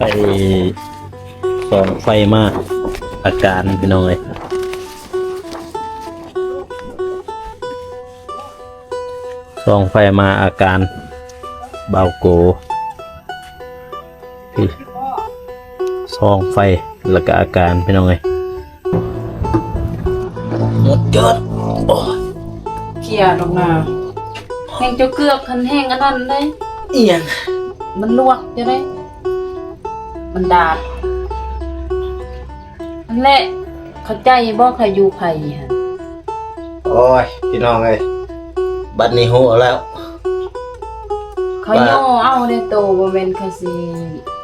ໄປສ່ອງໄຟມາ ອາການ ພີ່ນ້ອງເອີຍ, ສ່ອງໄຟມາ ອາການ ບ່າວໂກ. ນີ້ ສ່ອງໄຟ ແລ້ວກະອາການ ພີ່ນ້ອງເອີຍ. ໝົດເກີນ. ໂອ້ຍ ເພຍດອກນາ. ແຮງເຈົ້າເກືອກຫັ້ນແຮງອັນນັ້ນເດ້. ອີຫຍັງ? ມັນລວກເຈົ້າເດ້. ມັນດາດ. ຫັ້ນແຫຼະ ເຂົ້າໃຈບໍ່ ຂ້ອຍຢູ່ໃຜຫັ້ນ? ໂອ້ຍ ພີ່ນ້ອງເອີຍ ບັດນີ້ຮູ້ແລ້ວ. ເຂົາຍໍເອົາເດ້ໂຕ, ບໍ່ແມ່ນຂ້ອຍຊິ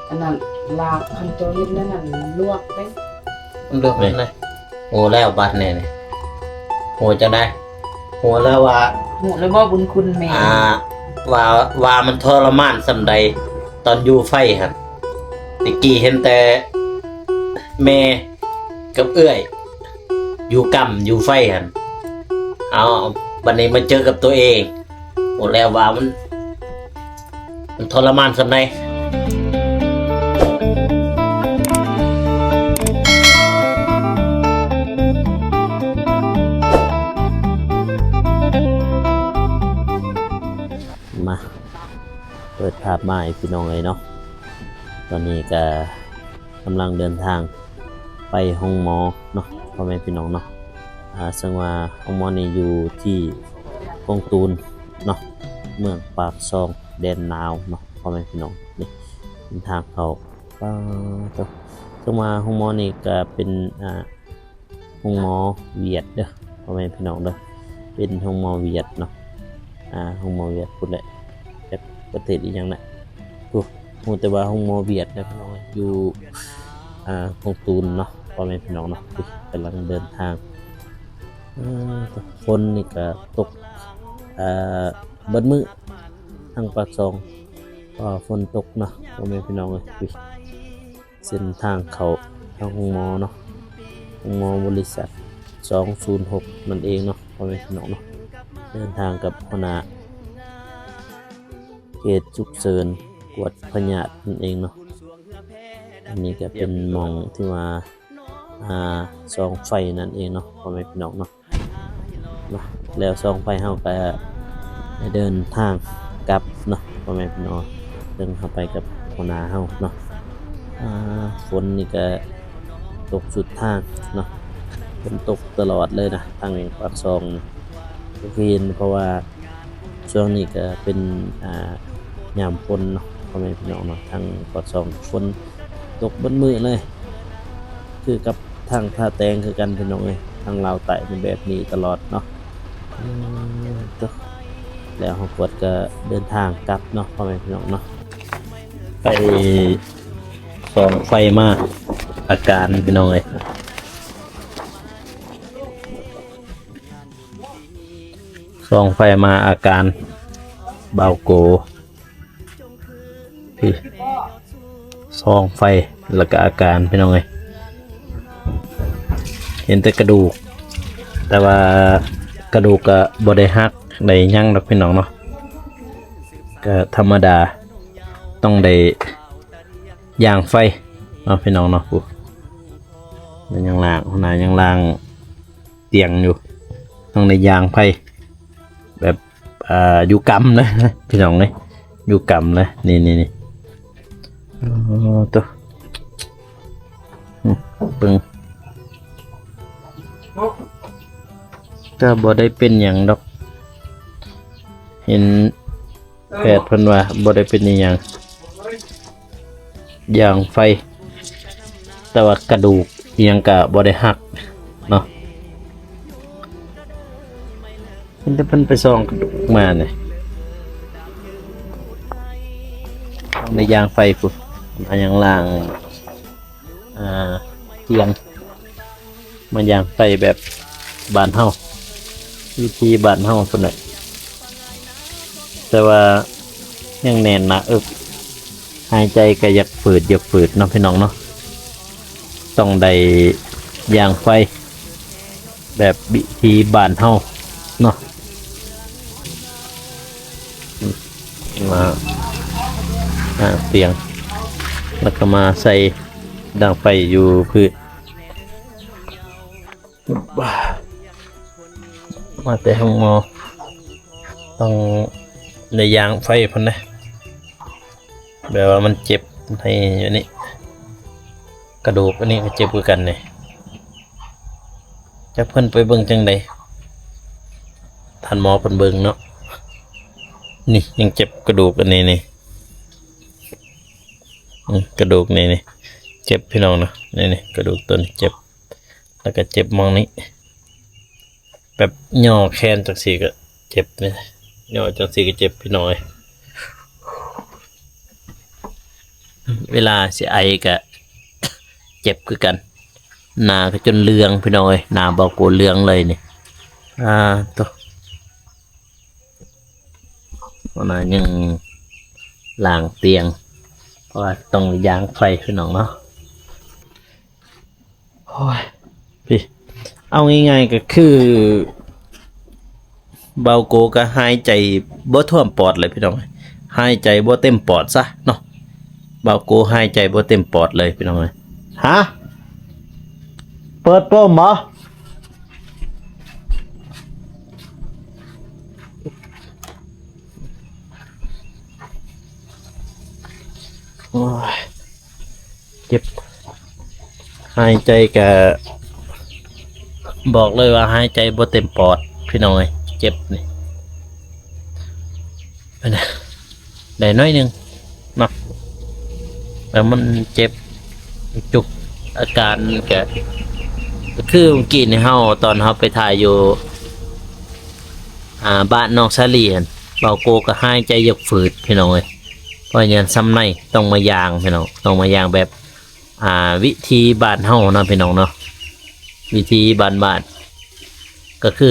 ອັນນັ້ນ ລາກ. ຄັນໂຕເຮັດແນວນັ້ນ ລວກເດ້. ລວກແນວໃດ? ຮູ້ແລ້ວບັດນີ້. ຮູ້ຈັ່ງໃດ? ຮູ້ແລ້ວວ່າ ຮູ້ແລ້ວບໍ່ບຸນຄຸນແມ່? ອ່າ ວ່າ ວ່າມັນທໍລະມານສ່ຳໃດຕອນຢູ່ໄຟຫັ້ນ. ແຕ່ກີ້ເຫັນແຕ່ແມ່ກັບເອື້ອຍຢູ່ກຳຢູ່ໄຟຫັ້ນ. ເອົາ ບັດນີ້ມາເຈີກັບຕົວເອງ ຮູ້ແລ້ວວ່າມັນ ມັນທໍລະມານສ່ຳໃດ. ມາ ເປີດພາບມາໃຫ້ພີ່ນ້ອງເອີຍເນາະ. ຕອນນີ້ກະກຳລັງເດີນທາງໄປໂຮງໝໍເນາະ ພໍ່ແມ່ພີ່ນ້ອງເນາະ. ອ່າ ເຊິ່ງວ່າໂຮງໝໍນີ້ຢູ່ທີ່ກົງຕູນເນາະ ເມືອງປາກຊ່ອງ ແດນໜາວເນາະ ພໍ່ແມ່ພີ່ນ້ອງ. ນີ້ເປັນທາງເຂົ້າ. ປາໂຕ ເຊິ່ງວ່າໂຮງໝໍນີ້ກະເປັນ ອ່າ ໂຮງໝໍຫວຽດເດີ ພໍ່ແມ່ພີ່ນ້ອງເດີ. ເປັນໂຮງໝໍຫວຽດເນາະ. ອ່າ ໂຮງໝໍຫວຽດພຸ້ນແຫຼະ ຈັກປະເທດອີ່ຫຍັງແຫຼະ. ຮູ້ ຮູ້ແຕ່ວ່າໂຮງໝໍຫວຽດເດີ ພີ່ນ້ອງເອີຍ ຢູ່ ອ່າ ກົງຕູນເນາະ ພໍ່ແມ່ພີ່ນ້ອງເນາະ. ນີ້ກຳລັງເດີນທາງ. ອ່າ ຝົນນີ້ກະຕົກ ອ່າ ເບິດມື້ທາງປາກຊ່ອງ ເພາະວ່າຝົນຕົກເນາະ ພໍ່ແມ່ພີ່ນ້ອງເອີຍ. ເສັ້ນທາງເຂົ້າທາງໂຮງໝໍເນາະ ໂຮງໝໍບໍລິສັດສອງສູນຫົກນັ້ນເອງເນາະ ພໍ່ແມ່ພີ່ນ້ອງເນາະ. ເດີນທາງກັບຫົວໜ້າເຂດສຸກເສີນກວດພະຍາດນັ້ນເອງເນາະ. ອັນນີ້ກະເປັນໝ່ອງທີ່ວ່າ ອ່າ ສ່ອງໄຟນັ້ນເອງເນາະ ພໍ່ແມ່ພີ່ນ້ອງເນາະ. ມາ ແລ້ວສ່ອງໄຟເຮົາກະໄດ້ເດີນທາງກັບເນາະ ພໍ່ແມ່ພີ່ນ້ອງ. ເຊິ່ງເຮົາໄປກັບຫົວໜ້າເຮົາເນາະ. ອ່າ ຝົນນີ້ກະຕົກສຸດທາງເນາະ ຝົນຕົກຕະຫຼອດເລີຍນະ ທາງປາກຊ່ອງນີ້. ກໍຄືເຫັນ ເພາະວ່າຊ່ວງນີ້ກະເປັນ ອ່າ ຍາມຝົນເນາະ ພໍ່ແມ່ພີ່ນ້ອງເນາະ. ທາງປາກຊ່ອງຝົນຕົກເບິດມື້ເລີຍ ຄືກັບ ທາງທ່າແຕງຄືກັນ ພີ່ນ້ອງເອີຍ. ທາງລາວໃຕ້ນີ້ແບບນີ້ຕະຫຼອດເນາະ. ເອີ ໂຕ ແລ້ວເຮົາກວດກະເດີນທາງກັບເນາະ ພໍ່ແມ່ພີ່ນ້ອງເນາະ. ໄປສ່ອງໄຟມາ ອາການ ພີ່ນ້ອງເອີຍ, ສ່ອງໄຟມາ ອາການ ບ່າວໂກ. ນີ້ ສ່ອງໄຟ ແລ້ວກະອາການ ພີ່ນ້ອງເອີຍ. ເຫັນແຕ່ກະດູກ ແຕ່ວ່າກະດູກກະບໍ່ໄດ້ຫັກໄດ້ຫຍັງດອກ ພີ່ນ້ອງເນາະ. ກະທຳມະດາ ຕ້ອງໄດ້ຢາງໄຟເນາະ ພີ່ນ້ອງເນາະ. ໂອ້ ມັນຍັງລ້າງ ຫົວໜ້າຍັງລ້າງຕຽງຢູ່ ຕ້ອງໄດ້ຢາງໄຟ ແບບ ອ່າ ຢູ່ກຳເລີຍ ພີ່ນ້ອງເອີຍ, ຢູ່ກຳເລີຍ. ນີ້ ນີ້ ນີ້ ໂອ້ ໂຕ ອືມ ເບິ່ງ ກະບໍ່ໄດ້ເປັນຫຍັງດອກ. ເຫັນແພດເພິ່ນວ່າບໍ່ໄດ້ເປັນອີ່ຫຍັງ ຢາງໄຟ ແຕ່ວ່າກະດູກອີ່ຫຍັງກະບໍ່ໄດ້ຫັກເນາະ. ເຫັນແຕ່ເພິ່ນໄປສ່ອງກະດູກມານີ້ ຕ້ອງໄດ້ຢາງໄຟພຸ້ນ. ມາຍັງລ້າງ ອ່າ ຕຽງ ມາຢາງໄຟແບບບ້ານເຮົາ ວິທີບ້ານເຮົາພຸ້ນແຫຼະ. ແຕ່ວ່າຍັງແໜ້ນໜ້າເອິກ ຫາຍໃຈກະຢາກຝືດ ຢາກຝືດເນາະ ພີ່ນ້ອງເນາະ. ຕ້ອງໄດ້ຢາງໄຟແບບວິທີບ້ານເຮົາເນາະ. ມາ ອ່າ ຕຽງ ແລ້ວກໍມາໃສ່ດັງໄຟຢູ່ພື້ນ. ມາແຕ່ໂຮງໝໍ ຕ້ອງໄດ້ຢາງໄຟພຸ້ນເດ້ ແບບວ່າມັນເຈັບໃນອັນນີ້ ກະດູກອັນນີ້ກໍເຈັບຄືກັນນີ້. ຈັກເພິ່ນໄປເບິ່ງຈັ່ງໃດ ທ່ານໝໍເພິ່ນເບິ່ງເນາະ. ນີ້ຍັງເຈັບກະດູກອັນນີ້ນີ້ ອືມ ກະດູກນີ້ນີ້ເຈັບພີ່ນ້ອງເນາະ. ນີ້ໆ ກະດູກຕົວນີ້ເຈັບ ແລ້ວກໍເຈັບໝ່ອງນີ້ ແບບຍໍແຂນຈັ່ງຊີ້ກໍເຈັບນີ້ ຍໍຈັ່ງຊີ້ກໍເຈັບພີ່ນ້ອງເອີຍ. ເວລາຊິໄອກໍເຈັບຄືກັນ. ໜ້າກໍຈົນເຫຼືອງພີ່ນ້ອງເອີຍ ໜ້າເບົາໂກເຫຼືອງເລີຍນີ້. ອາ ໂຕ ອັນນັ້ນຍັງລ້າງຕຽງ ເພາະວ່າຕ້ອງຢາງໄຟພີ່ນ້ອງເນາະ. ໂອ້ຍ ພີ່ ເອົາງ່າຍໆກໍຄື ເບົາໂກກໍຫາຍໃຈບໍ່ຖ້ວມປອດເລີຍພີ່ນ້ອງເອີຍ ຫາຍໃຈບໍ່ເຕັມປອດຊະເນາະ. ເບົາໂກຫາຍໃຈບໍ່ເຕັມປອດເລີຍພີ່ນ້ອງເອີຍ. ຮະ ເປີດໂປ່ງບໍ່? ໂອ້ຍ ເຈັບ ຫາຍໃຈກະ ບອກເລີຍວ່າຫາຍໃຈບໍ່ເຕັມປອດພີ່ນ້ອງເອີຍ ເຈັບນີ້. ໄດ້ໜ້ອຍໜຶ່ງເນາະ ແລ້ວມັນເຈັບຈຸກ ອາການກະ ກະຄືມື້ກີ້ນີ້ເຮົາ ຕອນເຮົາໄປຖ່າຍຢູ່ ອ່າ ບ້ານນ້ອງສາລີຫັ້ນ ເບົາໂກກໍຫາຍໃຈຢາກຝືດພີ່ນ້ອງເອີຍ. ເພາະຫຍັງ ຊຳໃນຕ້ອງມາຢາງພີ່ນ້ອງ ຕ້ອງມາຢາງແບບ ອ່າ ວິທີບ້ານເຮົາເນາະພີ່ນ້ອງເນາະ ວິທີບ້ານໆ ກໍຄື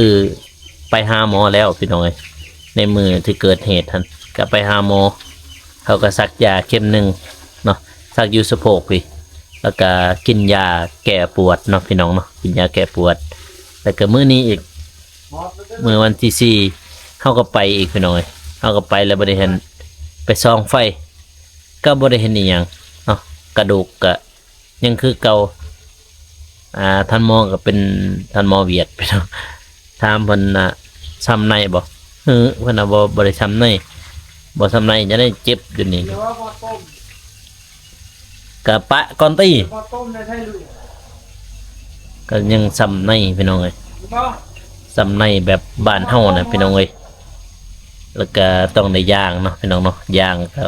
ໄປຫາໝໍແລ້ວພີ່ນ້ອງເອີຍ. ໃນມື້ທີ່ເກີດເຫດຫັ້ນກໍໄປຫາໝໍ ເຂົາກໍສັກຢາເຂັມໜຶ່ງເນາະ ສັກຢູ່ສະໂພກພີ້ ແລ້ວກໍກິນຢາແກ້ປວດເນາະພີ່ນ້ອງເນາະ ກິນຢາແກ້ປວດ. ແລ້ວກໍມື້ນີ້ອີກ ມື້ວັນທີສີ່ ເຮົາກໍໄປອີກພີ່ນ້ອງເອີຍ ເຮົາກໍໄປແລ້ວບໍ່ໄດ້ເຫັນ ໄປສ່ອງໄຟ ກໍບໍ່ໄດ້ເຫັນອີ່ຫຍັງເນາະ ກະດູກກະຍັງຄືເກົ່າ. ອ່າ ທ່ານໝໍກໍເປັນທ່ານໝໍຫວຽດພີ່ນ້ອງ ຖາມເພິ່ນນະ ຊຳໃນບໍ່? ເອີ ເພິ່ນວ່າບໍ່ ບໍ່ໄດ້ຊຳໃນ ບໍ່ຊຳໃນ ຈະໄດ້ເຈັບຢູ່ນີ້. ກະປະກ່ອນຕິ ກໍຍັງຊຳໃນພີ່ນ້ອງເອີຍ ຊຳໃນແບບບ້ານເຮົານະພີ່ນ້ອງເອີຍ. ແລ້ວກະຕ້ອງໄດ້ຢາງເນາະພີ່ນ້ອງເນາະ ຢາງກໍ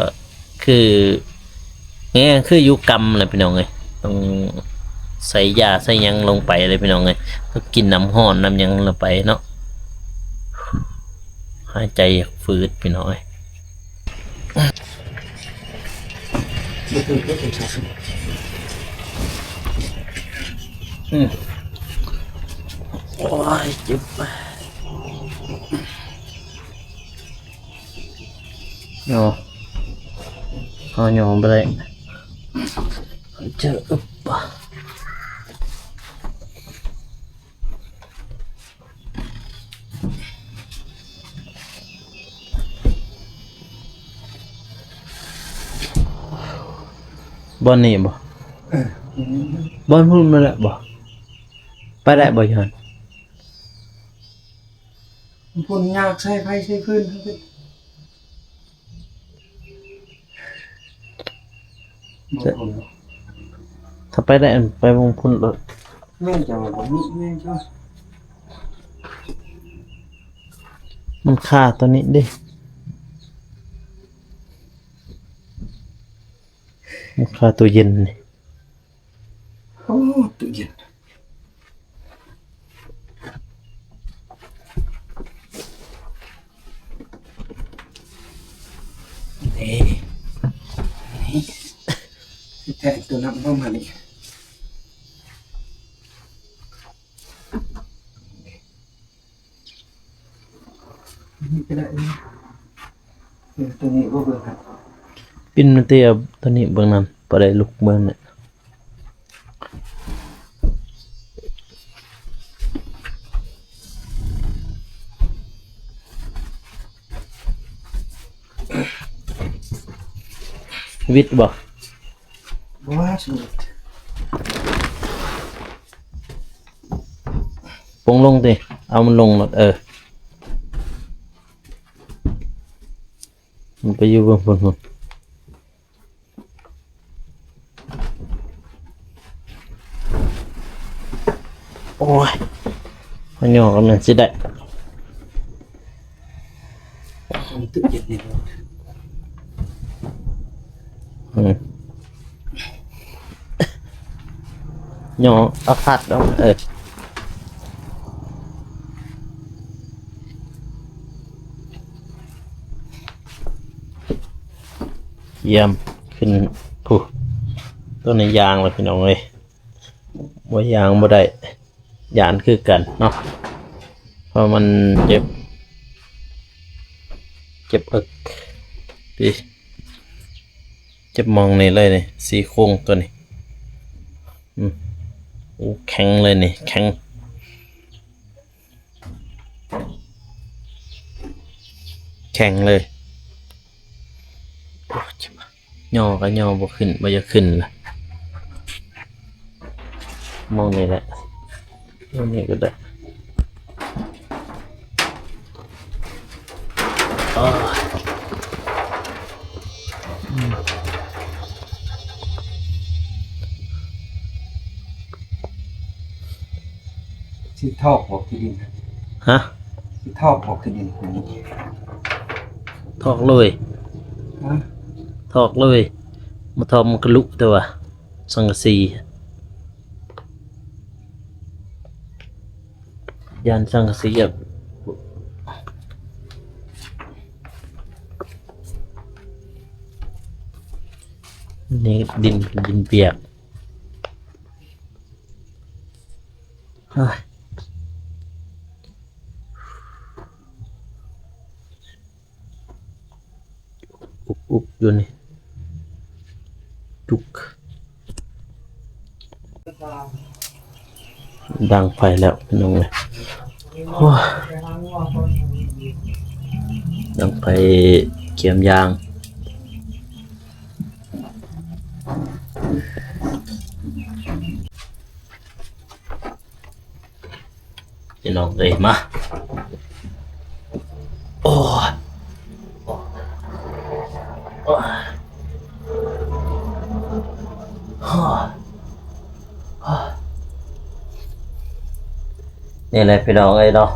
ຄື ແງ ຄືຢູ່ກຳແຫຼະພີ່ນ້ອງເອີຍ ຕ້ອງໃສ່ຢາໃສ່ຫຍັງລົງໄປເລີຍພີ່ນ້ອງເອີຍ ຕ້ອງກິນນ້ຳຮ້ອນນ້ຳຫຍັງລົງໄປເນາະ. ຫາຍໃຈຝືດພີ່ນ້ອງເອີຍ. ອືມ ໂອ້ຍ ເຈັບ ຍໍ ເອົາຍໍບໍ່ໄດ້ ເຈັບ. ບ່ອນນີ້ບໍ່? ເອີ ບ່ອນພຸ້ນມາແລ້ວບໍ່? ໄປໄດ້ບໍ່ຢູ່ຫັ້ນ? ພຸ້ນຍາກໃຊ້ໄຟໃຊ້ຟືນທັງນັ້ນ. ຖ້າໄປໄດ້ ໄປວງພຸ້ນໂລດ. ແມ່ນເຈົ້າ ບໍ່ມີ ແມ່ນເຈົ້າ. ມັນຄາຕົວນີ້ເດ້. ມັນຄາຕູ້ເຢັນນີ້. ໂອ້ ຕູ້ເຢັນ. ນີ້ ນີ້ ແທະຕົວນັ້ນເຂົ້າມານີ້. ນີ້ກໍໄດ້ ເອີ ຕົວນີ້ບໍ່ເບິ່ງຫັ້ນ ປິ່ນມາເຕະເອົາຕົວນີ້ເບິ່ງນັ້ນ ບໍ່ໄດ້ລຸກເບິ່ງນະ. ວິດບໍ່? ວ່າສຸດ ປົງລົງຕິ ເອົາມັນລົງໂລດ ເອີ ມັນໄປຢູ່ເບື້ອງພຸ້ນ. ໂອ້ຍ ພະຍໍກໍແມ່ນຊິໄດ້ ອືມ ຍໍເອົາພັດເອົາ ເອີ. ຢ້ຽມ ຂຶ້ນ ພຸ້ນ ໂຕນີ້ຍ່າງແລ້ວພີ່ນ້ອງເອີຍ ບໍ່ຍ່າງບໍ່ໄດ້ ຢ້ານຄືກັນເນາະ ເພາະມັນເຈັບ ເຈັບເອິກ ເຈັບໝ່ອງນີ້ເລີຍນີ້ ຊີ້ໂຄງໂຕນີ້ ອືມ ໂອ້ ແຂງເລີຍນີ້ ແຂງ ແຂງເລີຍ ໂອ້ ເຈັບ ຍໍກໍຍໍບໍ່ຂຶ້ນ ບໍ່ຢາກຂຶ້ນລະ ໝ່ອງນີ້ແຫຼະ ໝ່ອງນີ້ກໍໄດ້. ຊິຖອກບໍ່ຂີ້ດິນ? ຮະ? ຊິຖອກບໍ່ຂີ້ດິນ? ຖອກເລີຍ. ຮະ? ຖອກເລີຍ. ບໍ່ຖອກມັນກະລຸແຕ່ວ່າ ສັງກະສີ. ຢ້ານສັງກະສີແບບ ນີ້ດິນ ດິນປຽກ. ອຸບໆ ຢູ່ນີ້ ຈຸກ ດັງໄຟແລ້ວພີ່ນ້ອງເອີຍ ໂອ້ຍ ດັງໄຟກຽມຢ່າງ. ພີ່ນ້ອງເອີຍ ມາ ໂອ້ຍ ໂອ້ຍ ໂອ້ຍ ນີ້ແຫຼະພີ່ນ້ອງເອີຍເນາະ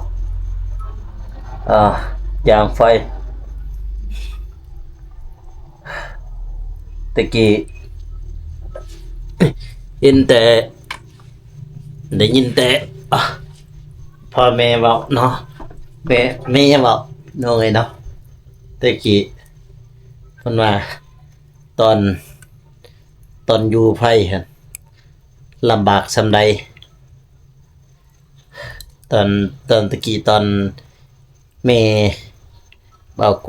ອ່າ ຢ່າງໄຟ ແຕ່ກີ້ເຫັນແຕ່ ໄດ້ຍິນແຕ່ພໍ່ແມ່ເວົ້າເນາະ ແມ່ ແມ່ເວົ້ານ້ອງເອີຍເນາະ ແຕ່ກີ້ເພິ່ນວ່າຕອນ ຕອນຢູ່ໄຟຫັ້ນລຳບາກສ່ຳໃດ ຕອນ ຕອນແຕ່ກີ້ຕອນ ແມ່ບ່າວໂກ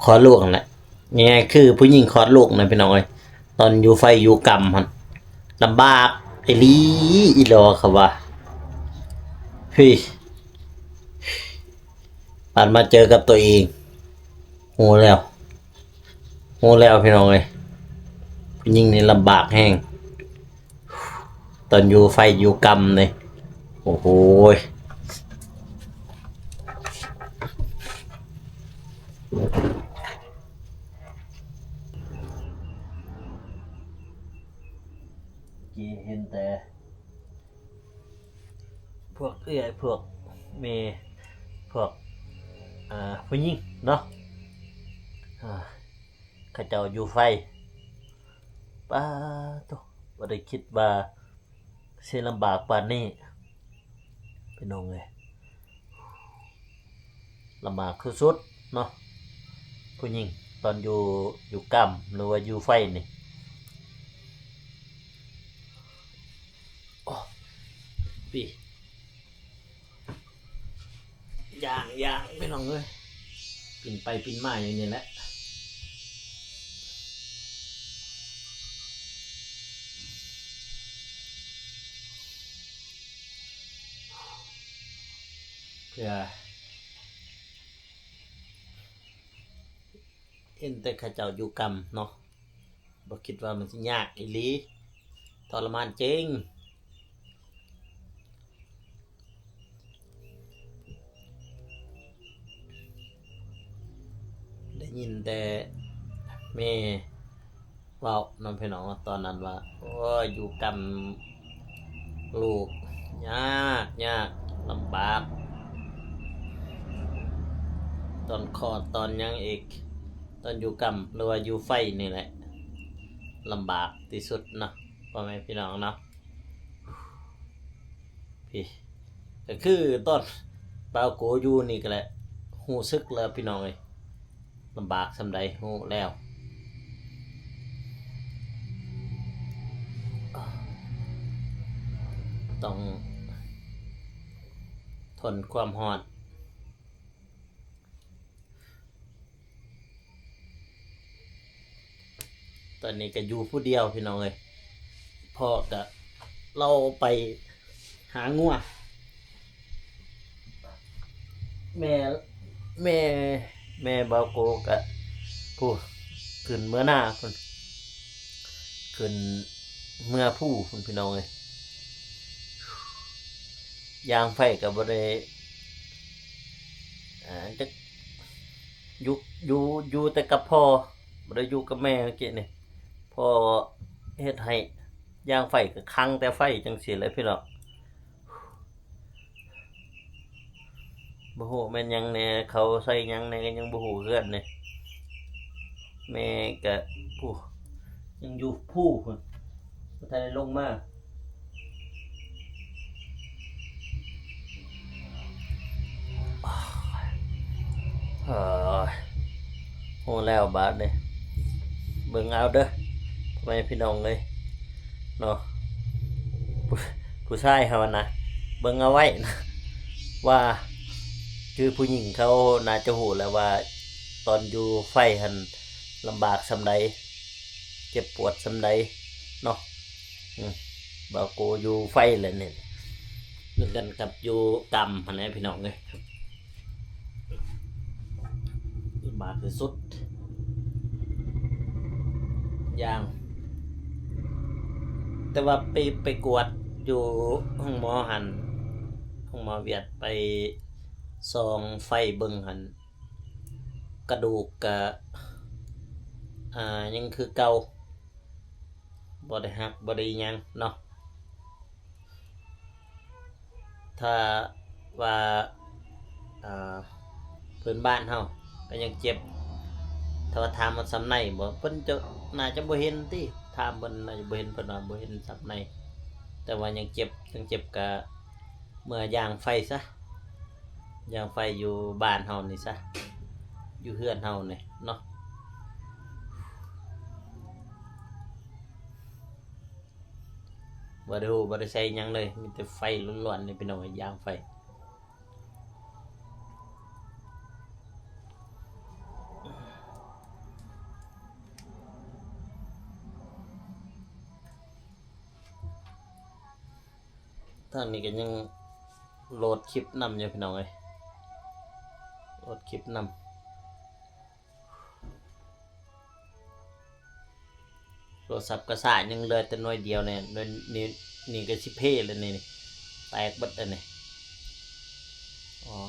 ຄອດລູກຫັ້ນແຫຼະ ງ່າຍໆ ຄືຜູ້ຍິງຄອດລູກນະພີ່ນ້ອງເອີຍ ຕອນຢູ່ໄຟຢູ່ກຳຫັ້ນລຳບາກອີ່ຫຼີອີ່ຫຼໍ ເຂົາວ່າ ເຮີ້ຍ ບາດມາເຈີກັບຕົວເອງ ຮູ້ແລ້ວ ຮູ້ແລ້ວພີ່ນ້ອງເອີຍ ຜູ້ຍິງນີ້ລຳບາກແຮງ. ຕອນຢູ່ໄຟຢູ່ກຳນີ້ ໂອ້ໂຫ ກີ້ເຫັນແຕ່ພວກເອື້ອຍ ພວກແມ່ ພວກ ອ່າ ຜູ້ຍິງເນາະ ອ່າ ເຂົາເຈົ້າຢູ່ໄຟ ປາໂທ້ ບໍ່ໄດ້ຄິດວ່າຊິລຳບາກປານນີ້ ພີ່ນ້ອງເອີຍ ລຳບາກສຸດໆເນາະ ຜູ້ຍິງຕອນຢູ່ ຢູ່ກຳ ຫຼືວ່າຢູ່ໄຟນີ້ ໂອ້ ປີ ຍ່າງ ຍ່າງ ພີ່ນ້ອງເອີຍ ປິ່ນໄປປິ່ນມາຢູ່ນີ້ແຫຼະ ເພື່ອເຫັນແຕ່ເຂົາເຈົ້າຢູ່ກຳເນາະ ບໍ່ຄິດວ່າມັນຊິຍາກອີ່ຫຼີ ທໍລະມານຈິງ. ໄດ້ຍິນແຕ່ແມ່ເວົ້ານຳພີ່ນ້ອງເນາະ ຕອນນັ້ນວ່າ ໂອ້ຍ ຢູ່ກຳລູກຍາກ ຍາກ ລຳບາກ ຕອນຄອດ ຕອນຫຍັງອີກ ຕອນຢູ່ກຳ ຫຼືວ່າຢູ່ໄຟນີ້ແຫຼະ ລຳບາກທີ່ສຸດເນາະ ພໍ່ແມ່ພີ່ນ້ອງເນາະ. ພີ້ ກໍຄືຕອນບ່າວໂກຢູ່ນີ້ກໍແຫຼະ ຮູ້ສຶກແລ້ວພີ່ນ້ອງເອີຍ ລຳບາກສ່ຳໃດຮູ້ແລ້ວ ຕ້ອງທົນຄວາມຮ້ອນ. ຕອນນີ້ກໍຢູ່ຜູ້ດຽວພີ່ນ້ອງເອີຍ ພໍ່ກໍລາວໄປຫາງົວ ແມ່ ແມ່ ແມ່ບ່າວໂກກໍຜູ້ຂຶ້ນເມືອນາພຸ້ນ ຂຶ້ນເມືອພູພຸ້ນພີ່ນ້ອງເອີຍ ຢາງໄຟກໍບໍ່ໄດ້ ອ່າ ຈັກ ຢູ່ ຢູ່ ຢູ່ແຕ່ກັບພໍ່ ບໍ່ໄດ້ຢູ່ກັບແມ່ເມື່ອກີ້ນີ້ ພໍ່ເຮັດໃຫ້ຢາງໄຟກໍຂັງແຕ່ໄຟຈັ່ງຊີ້ແຫຼະພີ່ນ້ອງ ບໍ່ຮູ້ແມ່ນຫຍັງແດ່ ເຂົາໃສ່ຫຍັງແດ່ກໍຍັງບໍ່ຮູ້ຄືກັນນີ້ ແມ່ກະ ໂອ້ ຍັງຢູ່ພູພຸ້ນ ບໍ່ທັນໄດ້ລົງມາ ໂອ້ຍ ຮູ້ແລ້ວບາດນີ້ ເບິ່ງເອົາເດີ ພໍ່ແມ່ພີ່ນ້ອງເອີຍເນາະ ຜູ້ ຜູ້ຊາຍເຮົານະ ເບິ່ງເອົາໄວ້ນະ ວ່າ ຄືຜູ້ຍິງເຂົາໜ້າຈະຮູ້ແລ້ວວ່າ ຕອນຢູ່ໄຟຫັ້ນລຳບາກສ່ຳໃດ ເຈັບປວດສ່ຳໃດເນາະ ອືມ ບ່າວໂກຢູ່ໄຟແຫຼະນີ້ ຄືກັນກັບຢູ່ກຳຫັ້ນແຫຼະພີ່ນ້ອງເອີຍ ລຳບາກທີ່ສຸດ ຢ່າງ ແຕ່ວ່າໄປ ໄປກວດຢູ່ໂຮງໝໍຫັ້ນ ໂຮງໝໍຫວຽດ ໄປສ່ອງໄຟເບິ່ງຫັ້ນ ກະດູກກະ ອ່າ ຍັງຄືເກົ່າ ບໍ່ໄດ້ຫັກ ບໍ່ໄດ້ຫຍັງເນາະ ຖ້າວ່າ ອ່າ ພື້ນບ້ານເຮົາກໍຍັງເຈັບ ຖ້າວ່າຖາມວ່າສ່ຳໃນບໍ່ ເພິ່ນຈະ ໜ້າຈະບໍ່ເຫັນຕິ ຖາມເພິ່ນໜ້າຈະບໍ່ເຫັນ ເພິ່ນວ່າບໍ່ເຫັນສ່ຳໃນ ແຕ່ວ່າຍັງເຈັບ ຍັງເຈັບກະເມືອຢາງໄຟຊະ ຢາງໄຟຢູ່ບ້ານເຮົານີ້ຊະ ຢູ່ເຮືອນເຮົານີ້ເນາະ ບໍ່ໄດ້ຮູ້ບໍ່ໄດ້ໃຊ້ຫຍັງເລີຍ ມີແຕ່ໄຟລ້ວນໆນີ້ພີ່ນ້ອງເອີຍ ຢາງໄຟ. ທາງນີ້ກໍຍັງໂຫຼດຄລິບນຳຢູ່ພີ່ນ້ອງເອີຍ ໂຫຼດຄລິບນຳ ໂທລະສັບກະຊ້າ ຍັງເຫຼືອແຕ່ໜ່ວຍດຽວນີ້ ໜ່ວຍນີ້ ນີ້ກໍຊິເພແລ້ວນີ້ ແຕກເບິດແລ້ວນີ້ ໂອ້ຍ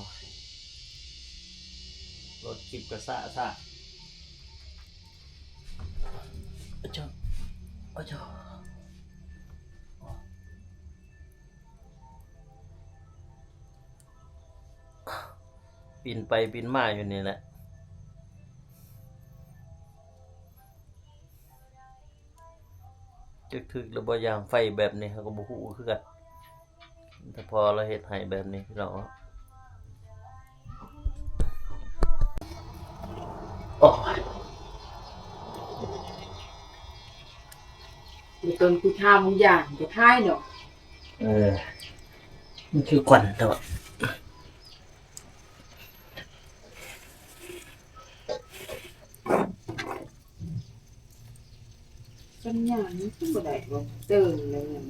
ໂຫຼດຄລິບກໍຊ້າໆ ອະເຈົ້າ ອະເຈົ້າ. ປິ່ນໄປປິ່ນມາຢູ່ນີ້ແຫຼະ ຈັກຖືກຫຼືບໍ່ ຢາງໄຟແບບນີ້ ເຮົາກໍບໍ່ຮູ້ຄືກັນ ແຕ່ພໍ່ລາວເຮັດໃຫ້ແບບນີ້ພີ່ນ້ອງເນາະ ໂອ້ຍ ບໍ່ຕ້ອງກູຖາມຢາງກໍຖ່າຍເນາະ ເອີ ມັນຄືຄວັນແທ້ວະ ສັນຍານມັນຄືບໍ່ໄດ້ບໍ່ ເຕີມແລ້ວເງິນ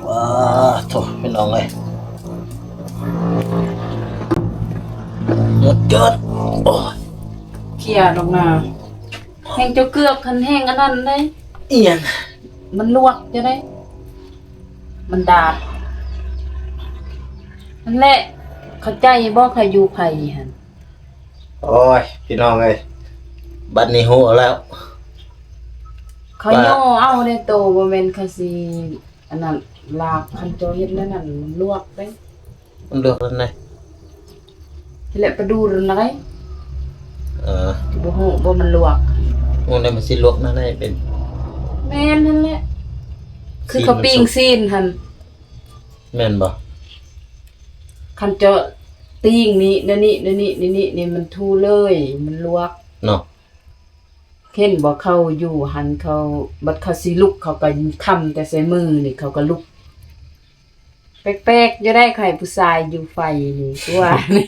ວ້າ ໂທ້ ພີ່ນ້ອງເອີຍ ໝົດເກີນ ໂອ້ຍ ເຄຍດອກນາ ແຮງເຈົ້າເກືອກຫັ້ນແຮງອັນນັ້ນເດ້. ອີ່ຫຍັງ? ມັນລວກຈັ່ງໃດ? ມັນດາດ. ນັ້ນແຫຼະ ເຂົ້າໃຈບໍ່ ຂ້ອຍຢູ່ໄຟຫັ້ນ? ໂອ້ຍ ພີ່ນ້ອງເອີຍ ບັດນີ້ຮູ້ແລ້ວ. ເຂົາຍໍເອົາເດ້ໂຕ ບໍ່ແມ່ນເຂົາຊິ ອັນນັ້ນ ລາກ ຄັນເຈົ້າເຮັດແນວນັ້ນ ມັນລວກເດ້. ມັນລວກແນວໃດ? ແຫຼະ ປາດູ່ນນະໄດ. ເອີ ບໍ່ຮູ້ບໍ່ ມັນລວກ. ໂອ້ ແລ້ວມັນຊິລວກແນວໃດເປັນ? ແມ່ນຫັ້ນແຫຼະ ຄືເຂົາປີ້ງຊີ້ນຫັ້ນ. ແມ່ນບໍ່? ຄັນເຈາະຕີງນີ້ ແນວນີ້ ແນວນີ້ ແນວນີ້ ນີ້ມັນຖູເລີຍ ມັນລວກເນາະ. ເຫັນບໍ່ ເຂົາຢູ່ຫັ້ນ ເຂົາ ບັດເຂົາຊິລຸກ ເຂົາກໍຄ້ຳແຕ່ໃສ່ມືນີ້ ເຂົາກໍລຸກ. ແປກໆ ຢູ່ໄດ໋ ຂ້ອຍຜູ້ຊາຍຢູ່ໄຟນີ້ ຕົວະນີ້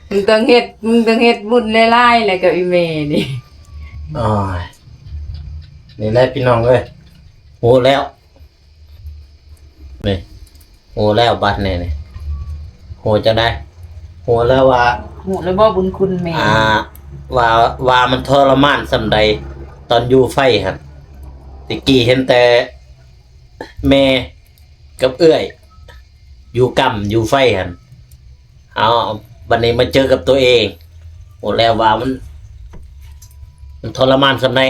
ມຶງຕ້ອງເຮັດ ມຶງຕ້ອງເຮັດບຸນຫຼາຍໆ ແລ້ວກໍອີ່ແມ່ນີ້. ໂອ້ຍ ນີ້ແຫຼະ ພີ່ນ້ອງເອີຍ ຮູ້ແລ້ວ. ນີ້ ຮູ້ແລ້ວບັດນີ້ ນີ້ ຮູ້ຈັ່ງໃດ? ຮູ້ແລ້ວວ່າ ຮູ້ແລ້ວບໍ່ບຸນຄຸນແມ່? ອ່າ ວ່າ ວ່າມັນທໍລະມານສ່ຳໃດ ຕອນຢູ່ໄຟຫັ້ນ. ແຕ່ກີ້ເຫັນແຕ່ແມ່ກັບເອື້ອຍ ຢູ່ກຳຢູ່ໄຟຫັ້ນ. ເອົາ ບັດນີ້ມາເຈີກັບຕົວເອງ ຮູ້ແລ້ວວ່າມັນ ມັນທໍລະມານສ່ຳໃດ.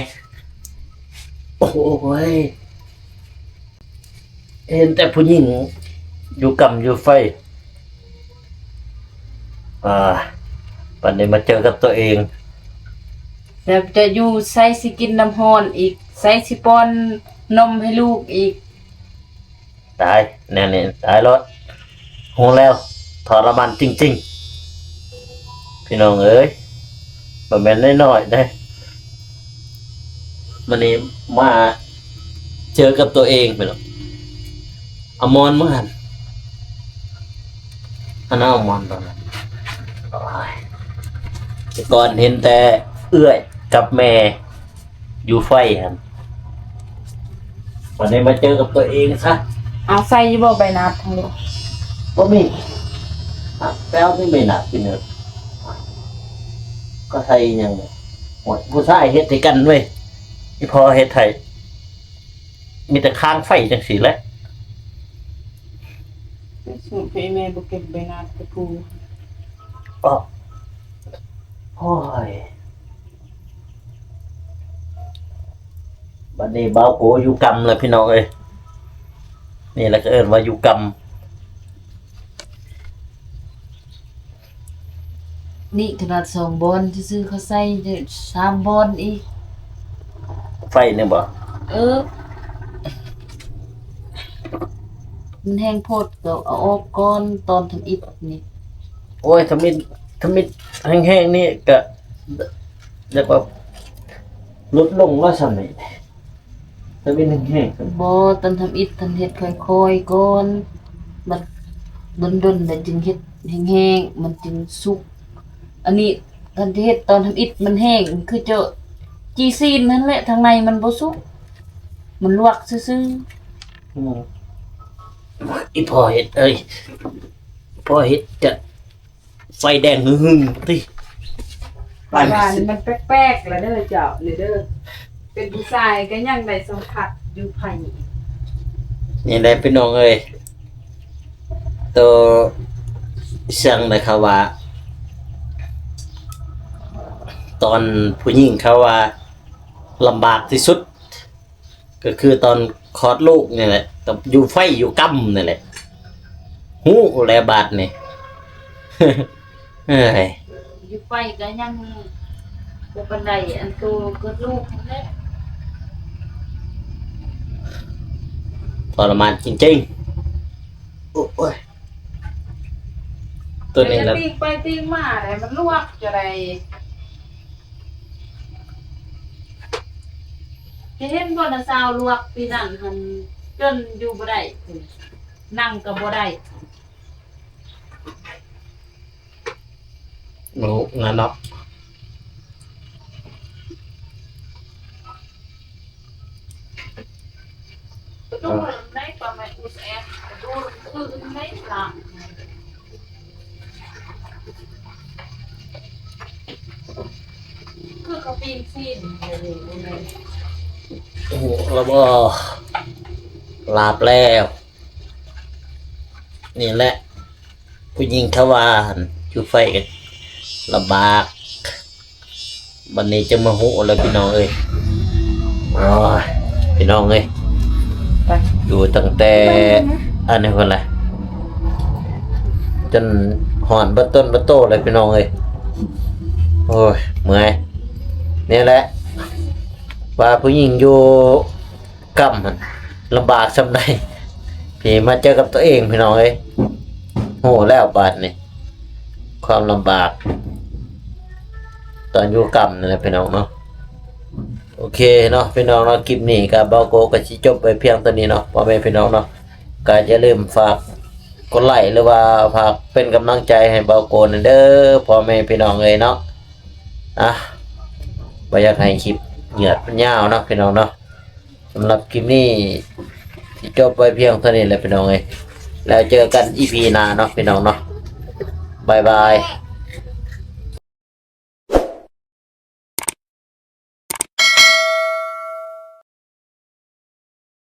ໂອ້ຍ ເຫັນແຕ່ຜູ້ຍິງຢູ່ກຳຢູ່ໄຟ. ອ່າ ບັດນີ້ມາເຈີກັບຕົວເອງ ແລ້ວຈະຢູ່ໃສ ຊິກິນນ້ຳຮ້ອນອີກ ໃສຊິປ້ອນນົມໃຫ້ລູກອີກ. ຕາຍ ແນວນີ້ຕາຍໂລດ. ຮູ້ແລ້ວ ທໍລະມານຈິງໆ ພີ່ນ້ອງເອີຍ ບໍ່ແມ່ນນ້ອຍໆເດ້. ມື້ນີ້ມາເຈີກັບຕົວເອງ ພີ່ນ້ອງ. ເອົາໝອນມາຫັ້ນ ອັນນັ້ນເອົາໝອນຕົວນັ້ນ. ໂອ້ຍ ແຕ່ກ່ອນເຫັນແຕ່ເອື້ອຍກັບແມ່ ຢູ່ໄຟຫັ້ນ ບັດນີ້ມາເຈີກັບຕົວເອງຊະ. ເອົາໃສ່ຢູ່ບໍ່ໃບໜາດທາງນີ້? ບໍ່ມີ. ອ່ະ ແປເອົາໃບໜາດກິນເດີ. ກໍໃສ່ຫຍັງ? ໂອ້ຍ ຜູ້ຊາຍເຮັດໃຫ້ກັນເວີຍ ອີພໍ່ເຮັດໃຫ້. ມີແຕ່ຄ້າງໄຟຈັ່ງຊີ້ແຫຼະ. ໄປສູນໄປ ແມ່ບໍ່ເກັບໃບໜາດໄປປູ. ໂອ້ ໂອ້ຍ ບັດນີ້ບ່າວໂກຢູ່ກຳແລ້ວ ພີ່ນ້ອງເອີຍ. ນີ້ແຫຼະ ເຂົາເອີ້ນວ່າຢູ່ກຳ. ນີ້ຂະໜາດສອງບ່ອນຊື່ໆ ເຂົາໃສ່ໄດ້ສາມບ່ອນອີກ. ໄຟນີ້ບໍ່? ເອີ ມັນແຮງໂພດ ກໍເອົາອອກກ່ອນ ຕອນທຳອິດນີ້. ໂອ້ຍ ທຳອິດ ທຳອິດແຮງໆ ນີ້ກະ ແລ້ວກໍຫຼຸດລົງວ່າຊັ້ນນີ້. ທຳອິດແຮງໆ ບໍ່ ຕອນທຳອິດ ທ່ານເຮັດຄ່ອຍໆກ່ອນ ບັດດົນໆ ແລ້ວຈຶ່ງເຮັດແຮງໆ ມັນຈຶ່ງສຸກ. ອັນນີ້ທ່ານຈະເຮັດຕອນທຳອິດ ມັນແຫ້ງ ຄືເຈົ້າຈີ່ຊີ້ນຫັ້ນແຫຼະ ທາງໃນມັນບໍ່ສຸກ ມັນລວກຊື່ໆ. ອືມ ອີ່ພໍ່ເຮັດເອີຍ ພໍ່ເຮັດກະ ໄຟແດງຫຶ່ງໆ ຕິ ວ່ານີ້ມັນແປກໆລະເດີເຈົ້າ ນີ້ເດີ ເປັນຜູ້ຊາຍກໍຍັງໄດ້ສຳຜັດຢູ່ໄຟ. ນີ້ແຫຼະ ພີ່ນ້ອງເອີຍ ໂຕ ເຊິ່ງໄດ້ເຂົາວ່າ ຕອນຜູ້ຍິງເຂົາວ່າລຳບາກທີ່ສຸດ ກໍຄືຕອນຄອດລູກນີ້ແຫຼະ ກັບຢູ່ໄຟຢູ່ກຳນີ້ແຫຼະ ຮູ້ແລ້ວບາດນີ້. ເອີຍ ຢູ່ໄຟກໍຍັງບໍ່ປານໃດ ອັນໂຕເກີດລູກຫັ້ນແຫຼະ ທໍລະມານຈິງໆ. ໂອ້ຍ ໂຕນີ້ລະ ແຕ່ຕີງໄປຕີງມາໄດ໋ ມັນລວກຈະໄດ ເຫັນບໍ່ນະ ຊາວລວກປີນັ້ນຫັ້ນ ຈົນຢູ່ບໍ່ໄດ້ ນັ່ງກໍບໍ່ໄດ້. ໂອ້ ງານເນາະ. ຄືເຂົາປີ້ງຊີ້ນ ບໍ່ແມ່ນ ໂອ້ ລະບໍ່ ລາບແລ້ວ. ນີ້ແຫຼະ ຜູ້ຍິງທະວານຢູ່ໄຟກໍລຳບາກ. ບັດນີ້ຈະມາຮູ້ແລ້ວພີ່ນ້ອງເອີຍ. ໂອ້ຍ ພີ່ນ້ອງເອີຍ ໄປ ຢູ່ຕັ້ງແຕ່ອັນນີ້ພຸ້ນແຫຼະ ຈົນຮ້ອນເບິດຕົນເບິດໂຕແລ້ວພີ່ນ້ອງເອີຍ. ໂອ້ຍ ເມື່ອຍ. ນີ້ແຫຼະ ວ່າຜູ້ຍິງຢູ່ ກຳຫັ້ນລຳບາກສ່ຳໃດ ພີ່ມາເຈີກັບຕົວເອງພີ່ນ້ອງເອີຍ. ຮູ້ແລ້ວບາດນີ້ ຄວາມລຳບາກຕອນຢູ່ກຳນັ້ນແຫຼະພີ່ນ້ອງເນາະ. ໂອເຄເນາະພີ່ນ້ອງເນາະ ຄລິບນີ້ກໍບ່າວໂກກໍຊິຈົບໄວ້ພຽງເທົ່ານີ້ເນາະ ພໍ່ແມ່ພີ່ນ້ອງເນາະ. ກໍຢ່າລືມຝາກກົດໄລ ຫຼືວ່າຝາກເປັນກຳລັງໃຈໃຫ້ບ່າວໂກແດ່ເດີ ພໍ່ແມ່ພີ່ນ້ອງເອີຍເນາະ. ອ່ະ ບໍ່ຢາກໃຫ້ຄລິບຍືດມັນຍາວເນາະພີ່ນ້ອງເນາະ. ສຳລັບຄລິບນີ້ຊິຈົບໄວ້ພຽງເທົ່ານີ້ແຫຼະພີ່ນ້ອງເອີຍ ແລ້ວເຈີກັນອີພີໜ້າເນາະພີ່ນ້ອງເນາະ. ບາຍບາຍ.